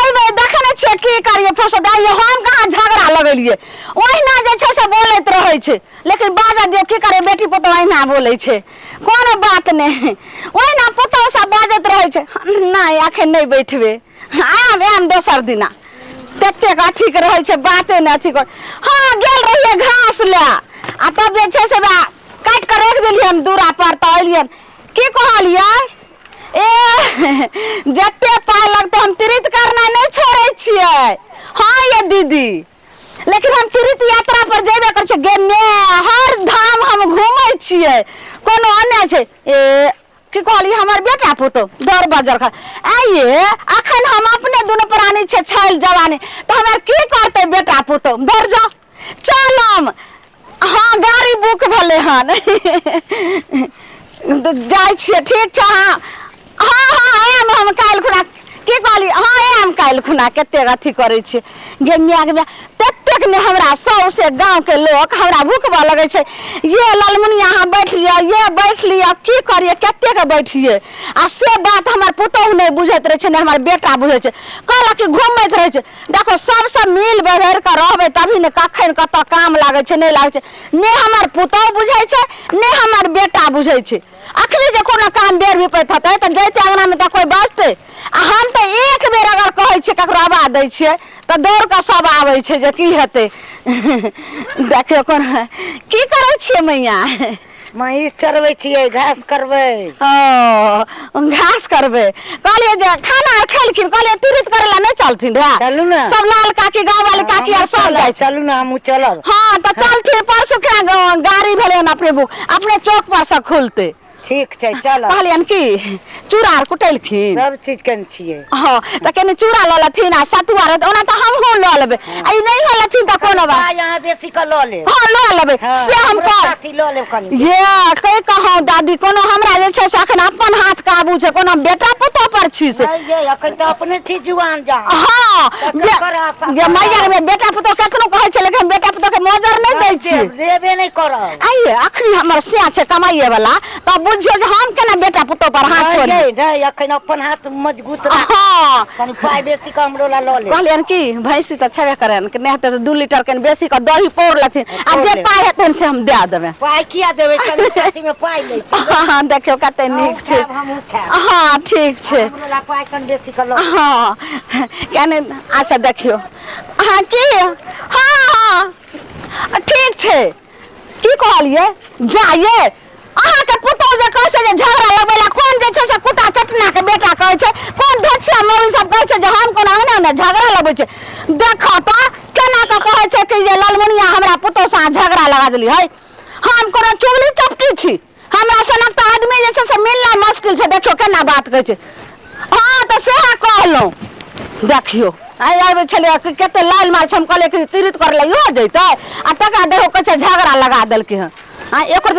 अयबै देखै नहि छियै की करियै फुर्सत आइये हम कहाँ झगड़ा लगेलियै ओहिना जे छै से बोलैत रहै छै लेकिन बाजऽ दियौ की करियै बेटी पुतहु अहिना बोलै छै कोनो बात नहि ओहिना पुतहु सब बाजैत रहै छै नहि एखन नहि बैठबै आयब आयब दोसर दिना ततेक अथीके रहै छै बाते नहि अथी कर हँ गेल रहियै घास लए आ तब जे छै से काटि कऽ राखि देलियै दूरा पर तऽ एलियनि की कहलियै ए जते पाइ लगतै हम तीर्थ करनाइ नहि छोड़ै छियै हँ ये दीदी लेकिन हम तीर्थ यात्रा पर जेबे करै छियै गे मे हर धाम हम घूमै छियै कोनो अन्याय छै ए की कहलियै हमर बेटा पुतहु दर बजर खा आइये अखन हम अपने दुनू प्राणी छै छैल जवानी तऽ हमर की करतै बेटा पुतहु दौड़ जाउ चलम हँ गाड़ी बुक भेलै हन जाइ छियै ठीक छै हँ हँ हँ आयब हम काल्हि खुना की कहली हँ आयब काल्हि खुना कतेक अथी करै छियै गे माय गे माय ततेक ने हमरा सौंसे गाँवके लोक हमरा भुकबऽ लगै छै ये ललमुनिया अहाँ बैठ लिअ ये बैठ लिअ की करियै कतेक बैठियै आ से बात हमर पुतोहु नहि बुझैत रहै छै नहि हमर बेटा बुझै छै कहलक कि घुमैत रहै छै देखो सबसँ मिल बहरि कऽ रहबै तभी ने कखन कतऽ काम लागै छै नहि लागै छै ने हमर पुतोहु बुझै छै ने हमर बेटा बुझै छै अखनी जे कोनो काम बेर विपैत हेतै तऽ जैते अङ्गनामे तऽ कोइ बजतै आ हम तऽ एक बेर अगर कहै छियै ककरो आवाज दै छियै तऽ दौड़ कऽ सब आबै छै जे की हेतै देखियौ कोना की करै छियै मैया महींस चरबै छियै घास करबै ओ घास करबै कहलियै जे खाना आर खेलखिन कहलियै तीर्थ करै लए नहि चलथिन रहे चलू ने। सब लाल काकी गाँव वाली काकी आर सब जाइ छै चलू ने हमहूँ चलब हाँ तऽ चलथिन परसू खिना गाड़ी भेलै हन अपने बुक अपने चौक पर से खुलतै ठीक छै चलब कहलियनि की चूड़ा आर कुटेलखिन सब चीज केने छियै हँ तऽ कनि चूड़ा लऽ लेथिन आ सतुआ रहत ओना तऽ हमहूँ लऽ लेबै आ ई नहि लऽ लेथिन तऽ कोनो बात पाइ अहाँ बेसी कऽ लऽ लेब हँ लऽ लेबै हँ, से हम हमरो कह साथी लऽ लेब कनि ये कहि कहूँ दादी कोनो हमरा जे छै से अखन अपन हाथ काबू छै कोनो बेटा पुतोह पर छी से नहि ये अखन तऽ अपने छी जुआन जहाँ हँ तकर पर आशा ये मैया रे बेटा पुतोह केखनो कहै छै लेकिन हम बेटा पुतोह के मोजर नहि दै छी देबे नहि करब आइये अखनी हमर सिया छै कमाइए वाला तऽ बुझियौ जे हम केना बेटा पुतोह पर हाथ छोड़ी नहि नहि अखन अपन हाथ मजबूत राख हँ कनि पाइ बेसी कऽ हमरो ला लऽ ले कहलियनि कि भैंसी तऽ छेबे करनि कि नहि हेतै तऽ 2 लीटर कनि बेसी कऽ दही पौर लेथिन आ पौर जे लेब। पाइ हेतनि से हम दए देबै पाइ किया देबै संगी साथी मे पाइ लै छै हँ देखियौ कते अहूँ नीक छै खायब हमहूँ खायब हँ ठीक छै हमरो ला पाइ कनि बेसी कऽ लऽ लेब। हँ कनि अच्छा देखियौ हँ की हँ हँ ठीक छै की कहलियै जाइए अहाँके पुतहु जे कहै छै जे झगड़ा लगबै लए कोन जे छै से कुत्ता चटना के बेटा कहै छै कोन धोछिया मौगी सब कहै छै जे हम कोन अंगना मे झगड़ा लगबै छै देखो तऽ केना कऽ कहै छै कि जे ललमुनिया हमरा पुतहु से अहाँ झगड़ा लगा देली है हम कोनो चुगली चपटी छी हमरा सनक तऽ आदमी जे छै से मिलना मुश्किल छै देखियौ केना बात कहै छै हँ तऽ सएह कहलहुँ देखियौ आइ आबै छलियै कि कते लाल मार छै हम कहलियै कि तीर्थ करै लए इहो जैतै आ तकरा देखो कहै छै झगड़ा लगा देलकै हँ आ एकर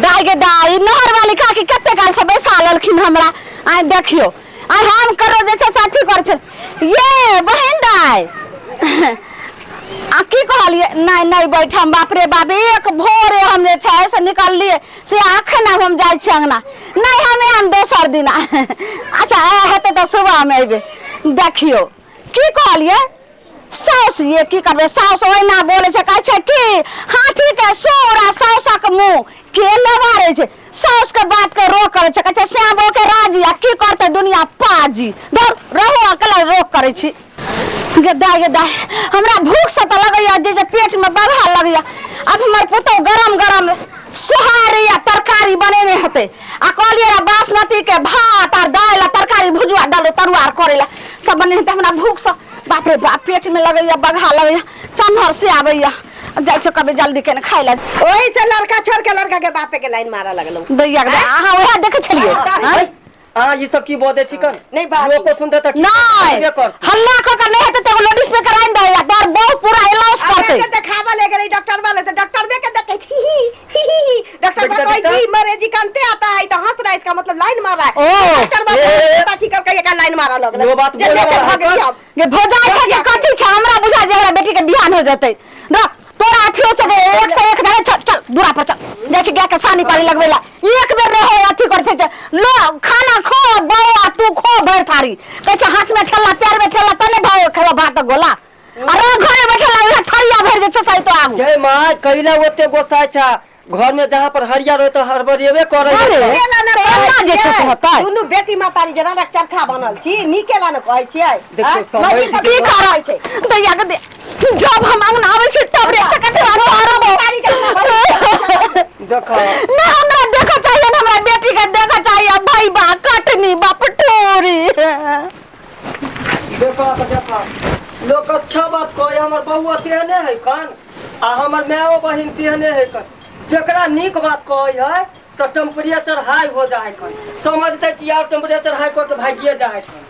दाइ गे दाइ नहर वाली काकी कते काल से बैसा लेलखिन हमरा आइ देखियौ आइ हम करो जे छै से अथी करै छै ये बहिन दाइ आ की कहलियै नहि नहि बैठम बाप रे बाप एक भोरे हम जे छै से निकललियै से अखन आब हम जाइ छी अंगना नहि हम आयब दोसर दिना अच्छा हेतै तऽ सुबहमे अयबै देखियौ की कहलियै साउस ये की करबै साउस ओहिना बोलै छै कहै छै कि हाथीके सूर आ साउसक मुँह के लबारै छै साउसके बातके रोक करै छै कहै छै श्यामो के राजी आ की करतै दुनिया पाजी दौड़ रहू अकेला रोक करै छी गे दाइ गे दाइ हमरा भूख से तऽ लगैया जे जे पेटमे बघा लगैया आब हमर पुतहु गरम गरम सोहारी आ तरकारी बनेने हेतै आ कहलियै रऽ बासमती के भात आर दालि आ तरकारी भुजुआ दालि तरुआ आर करै लए सब बनेने हेतै हमरा भूख से बाप रे बाप पेट में लगैया बघा लगैया चन्हर से आबैया जाइ छै कभी जल्दी केने खाय लए ओही से लड़का छोड़ के लड़का के बापे के लाइन मारा लगलौ दैया के अहाँ उएह देखै छलियै आँय? अहाँ ई सब की बजै छी कन नहीं बाजू। लोको सुनते तऽ नहीं सुनबे करतै। हल्ला कऽ के नहीं हेतै तऽ एगो लेडीज पे कराइन दे या तोहर बहु पूरा अलाउंस करतै के देखावा ले गेलै डॉक्टर वाले तो डॉक्टर बे के देखे छी ही ही ही ही डॉक्टर देखता, बा कहै देखता। की मरेजी कानते आता है तो हंस रहा है इसका मतलब लाइन मार रहा है ओ। डॉक्टर बा ए, ए, ए। की कर के लाइन मारा लगलै यो बात जे बोले लेके वाला भाग है गई हम ये भोजा छै कि कथी छै हमरा बुझा जे हमरा बेटी के बिहान हो जेतै रख तोरा अथियो छै जे एक से एक धरे चल चल दूरा पर चल जाइ छी गाय के सानी पानी लगबै ला एक बेर रहो अथी करते जे लो खाना खो बौआ तू खो भरि थारी कहै छै हाथ में ठेला पैर में ठेला आय कैला ओते गोसाइ छा घर में जहाँ पर हरिया रहे तो हड़बड़िएबे करे अरे, केला ने एना कहै जे छै से छियै। होतै। दुनू बेटी मातारी जेना चरखा बनल छी नीकेला ने कहै छियै देखियौ, आँय? समझ मौगी सब की कहै छै करब दैया के दे जब हम अंगना आबै छी तब रे कटवा मारबो देखो ना हमरा देखऽ चाहिए ना हमरा बेटी के देखऽ चाहिए भाई बा कटनी बपटोरी देखो तो देखो लोग अच्छा बात कहे हमर बउआ तेहने है कन आ हमर मायो बहिन तेहने है कन जकरा नीक बात कहे है तो टेम्परेचर हाई हो जाए कन समझते कि यार टेम्परेचर हाई कर के भागिए जाए कन।